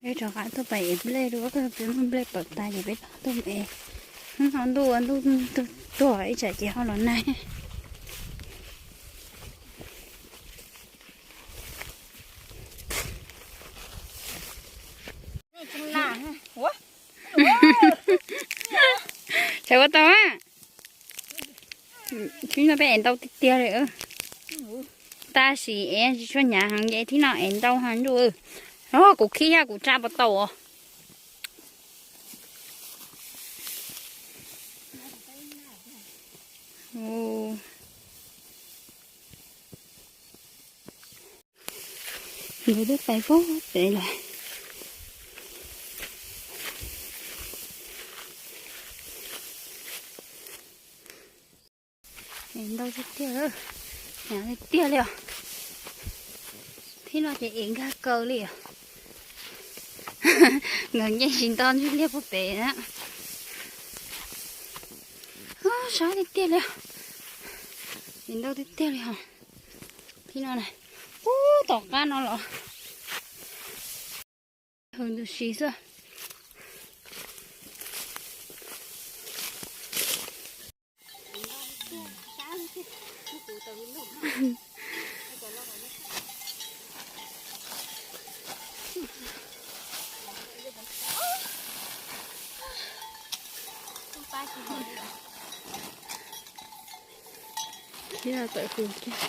Peb rov qab tuaj pem ev nplej dua, peb muab nplej pawm tas ces peb tuaj ev. Hnub no ntuj ua ntuj tuag ib tsam ces ho los nag. Tsis ua tau a. Thib no peb ev ntau tiag tiag li. Tab sis ev tsis tshua hnyav heev ces thib no ev ntau heev ntuj. Kuv khib yog kuv tsa puas tau os. Nkawd twb pais puag pem lawm. Ev ntau tiag tiag, hnyav tiag tiag li os. Thib no ces ev nkag kaw li os. Nkawd nce tsis nto ntsuj liaj puag pem na. Sab tiag tiag li os. Ev ntau tiag tiag li os. Thib no na, ub tom qab no los. Hws ntws si xwb. Thiab tawm hws kiag.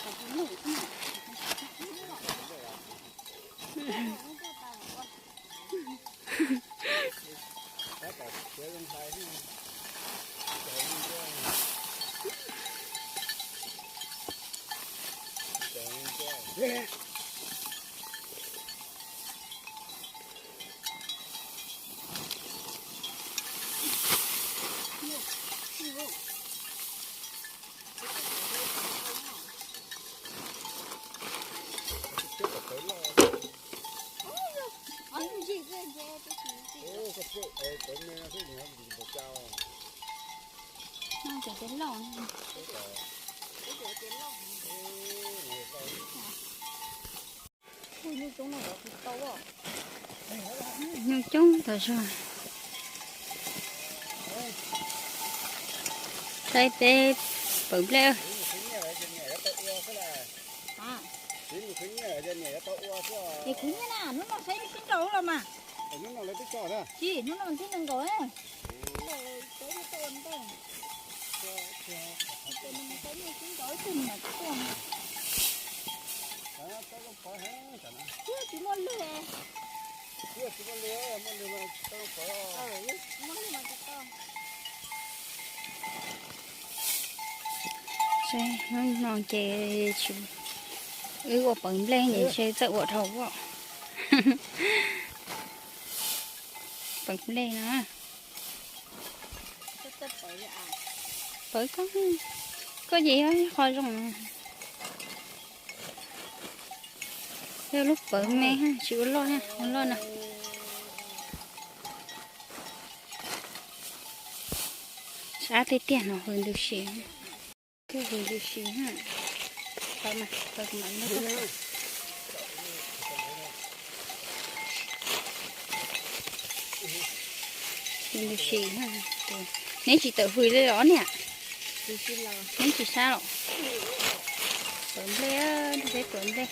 Nyuj coob tas zog. Saib peb pawv nplej. Kuv nyiam na, hnub no saib sib nraus los mas. Tsis, hnub no thib nees nkaum. Tsis muaj lwg. Saib hnub no ces wb ua pawv nplej ces ntshe txawj ua dhau ua pawv nplej no. Pawv koj, koj ces yog ib qho zoo. Yog lub pawv me, tsis ua loj, ua loj no. Sab tiag tiag no hws ntws si. Thiab hws ntws si. Hws ntws si. Neb tsis tawm hws li los niam? Neb tsis sab los? Pawv nplej, peb pawv nplej.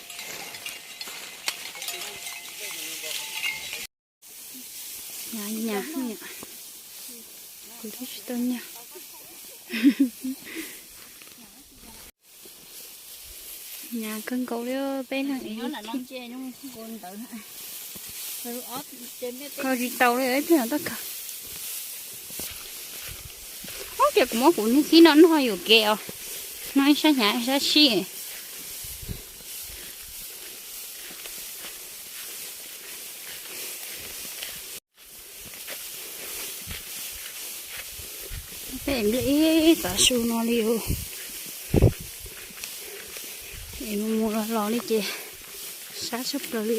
Nyas, nyas, kuv twb tsis tau nyas. Nyas kawg nkaus li, peb leeg ev ib thij. Kho tsis tau li, ib pliag toj kawg. Ub, ces kuv muab kuv niag khib no noj yuam kev os. No ib sab hnyav ib sab sib. Peb nplej ib tav su no li os. Es mus mus los los li ces sab tshaj plaws li.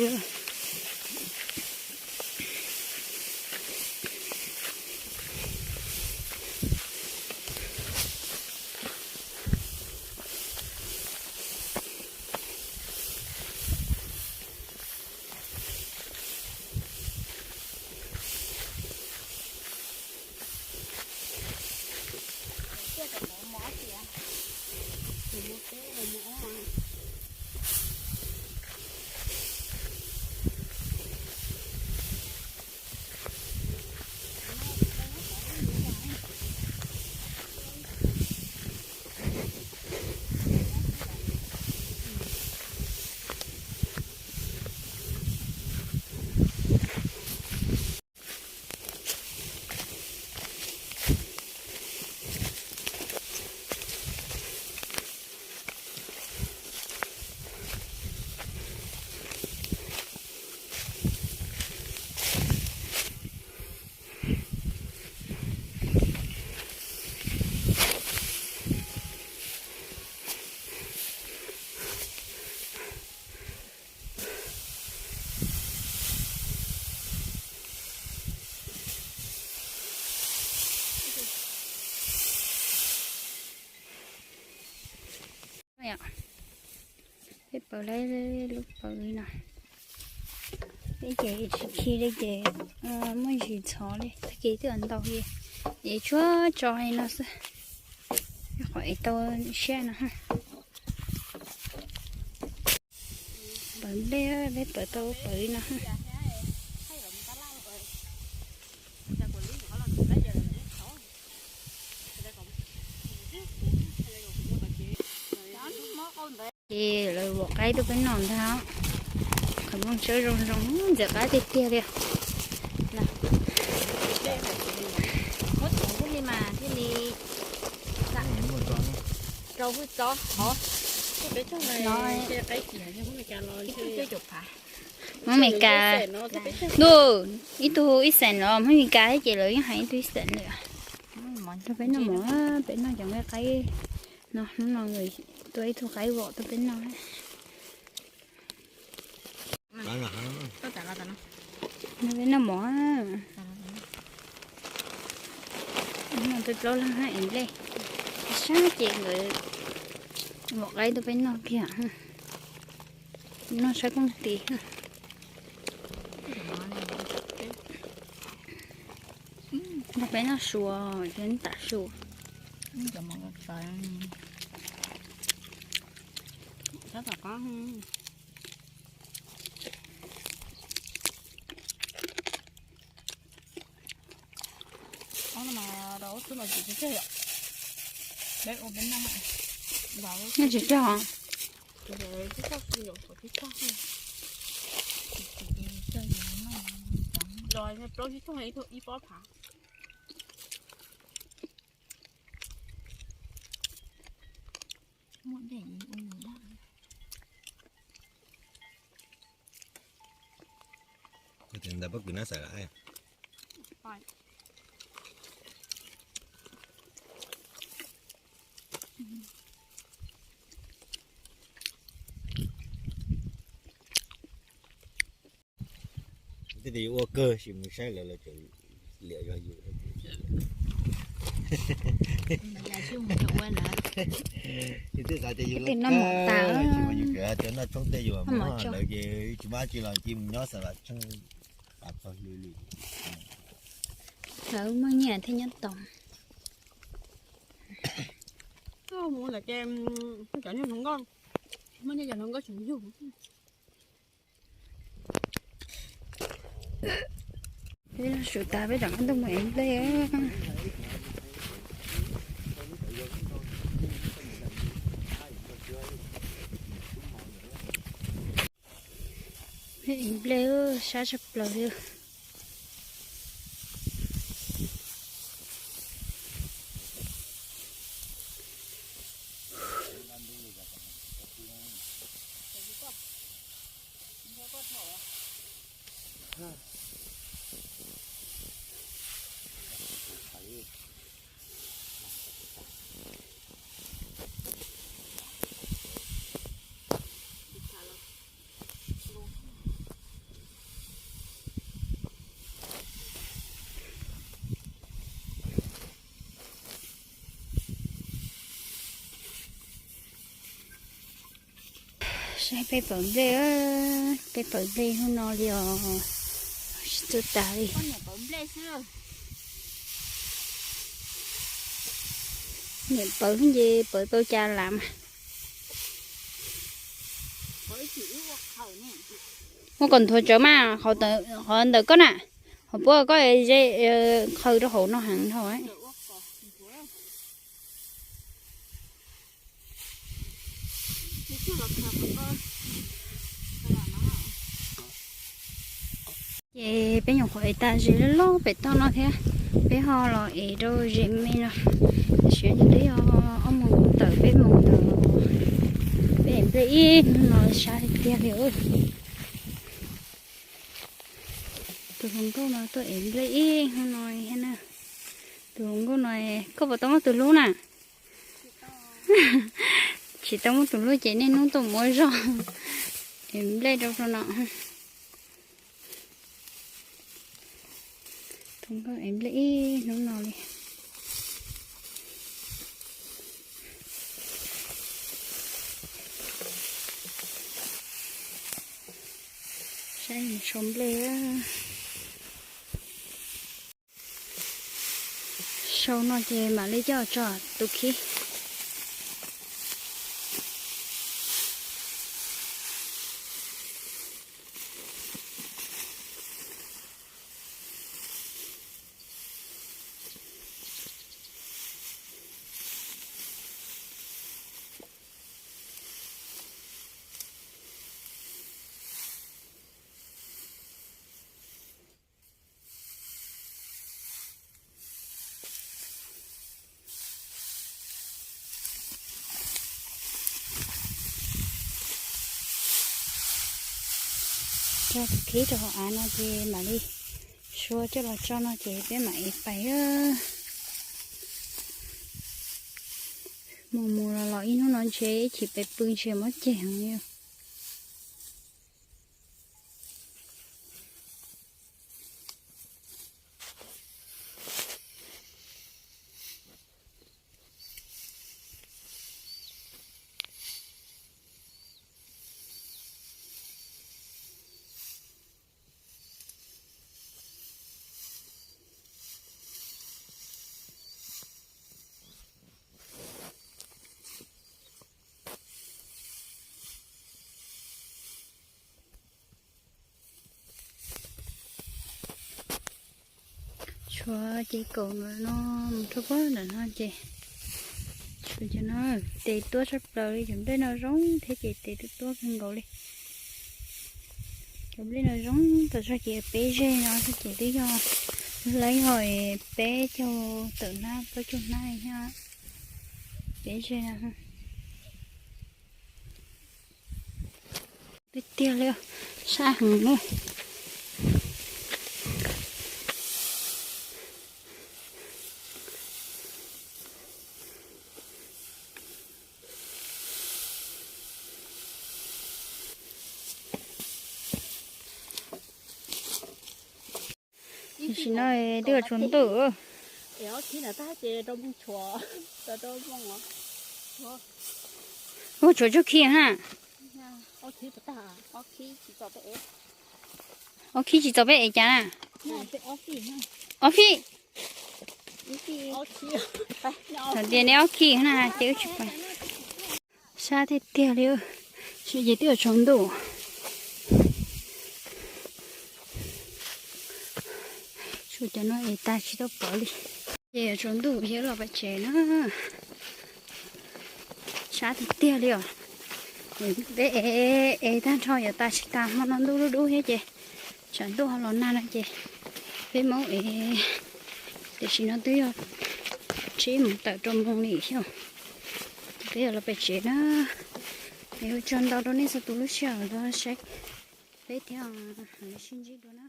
Lub pawg li no, ces tsis khi li ces muaj ntsis ntxhov li, tag kis twb ntau li, es tsuas tso li no xwb, qhov es tau siab no. Pawg nplej, peb pawg tau pawg li no. Ces lawv vom qaib tuaj peb noj ntag. Qhov muag tshawb zoo zoo, ntxim qab tiag tiag li. Muab txhoov thiaj li mas thiaj li rau hwj txob hov. Hmoob Mes Kas, ntuj, ib tug ib xeem los Hmoob Mes Kas thiab ces lawv yeej hais ib tug ib xeem lawm. Rau peb noj mov, peb noj cov nqaij qaib no, hnub no nkawd tua ib tug qaib vom tuaj peb noj. Peb noj mov, noj peb plaub leeg hab ev nplej, sab ces nkawd vom qaib tuaj peb noj kiag, noj sab kooj tis. Nrog peb noj su, ces neb tam su. Ob no mas rau ub xwb los tsis tsawg yom. Peb ua peb noj. Noj tsis tsawg os. Los plaub tsib tug ib pob phav. Ntawd pob kws nab xaws lawm. Tej tus yuav ua kawg sis mus saib lawv, lawv tseem liam zog yus. Yus twb xav tias yus ua kawg sis mas yus tseem hais tias noj tshoob tej yus mus lawv ces tsis muaj dab tsi los cia mus nyob xav vam tsheej tas txog hli li. Lawv muaj nyiaj thiaj nyob tau. Mus lawm ces cov niag hluas nkauj, muaj niag cov hluas nkauj tseem yug. Peb los su tas peb rov qab tuaj mus ev nplej. Peb ev nplej sab tshaj plaws li. Saib peb pawg nplej, peb pawg nplej hnub no li os, tsis txawj tas li. Niam pawg ces pawg tau cas lam mas. Muab kom nthuav tsawv mas, qhov ntawm koj na, qhov puab koj ze qhaws rau hauv no heev dhau. Ces peb nyuam qhuav ev tas zes loj loj pem toj no thiab, peb ho los ev rau zes me no. Tam sim no twb yog ob moos tawm peb moos ntawd, peb ev nplej ib hnub no sab tiag tiag li. Tus hluas nkauj no tuaj ev nplej ib hnub no thiab na. Tus hluas nkauj no, koj puas tau muaj tus hlub na? Tsis tau muaj tus hlub ces niaj hnub tuaj muab zog ev nplej rau rau no. Tus nkauj ev nplej ib hnub no li. Tshuav nplej. Sau no ces mam li coj tso tus khib. Tso tus khib rau hauv av no ces mam li suav coj los tso no ces peb mam ev pais. Mus mus los los ib hnub no ntshe ib chim pes pw ntshe muab ceg heev li. Tshuav ces kaum no mus rau pem ntawm no ces tshuav cov no tes tuab tshaj plaws li, cov nplej no zoo thiab ces tes tuab tuab kawg nkaus li. Cov nplej no zoo tas zog ces peb zeg no xwb ces twb yog, lawv yog peb caug tawm hnab plaub caug hnab thiab. Peb zeg no. Tiag tiag li, sab heev na. Tam sim no twb yuav tsaus ntuj. Ua tshuav tsuj khib na. Ob khib tsis txaus peb ev cas na. Ob fij. Thaum tias neb ob khib na ces wb tsis pais. Sab tiag tiag li, ces twb yuav tsaus ntuj. Tshuav cov no es tas tsis tau pov li. Ces yuav tsaus ntuj ces los pem tsev na. Sab tiag tiag li os. Peb ev ev tag nrho yuav tas tsis tas hmo no ntuj dub dub thiab ces tsam ntuj ho los nag no ces peb mam ev. Tam sim no twb yog tsib moos tawm rau moos li xyov. Ces peb yuav los pem tsev na. Es ua tsaug ntau rau nej txhua tus lub sij hawm los saib peb thiab, sib ntsib dua na.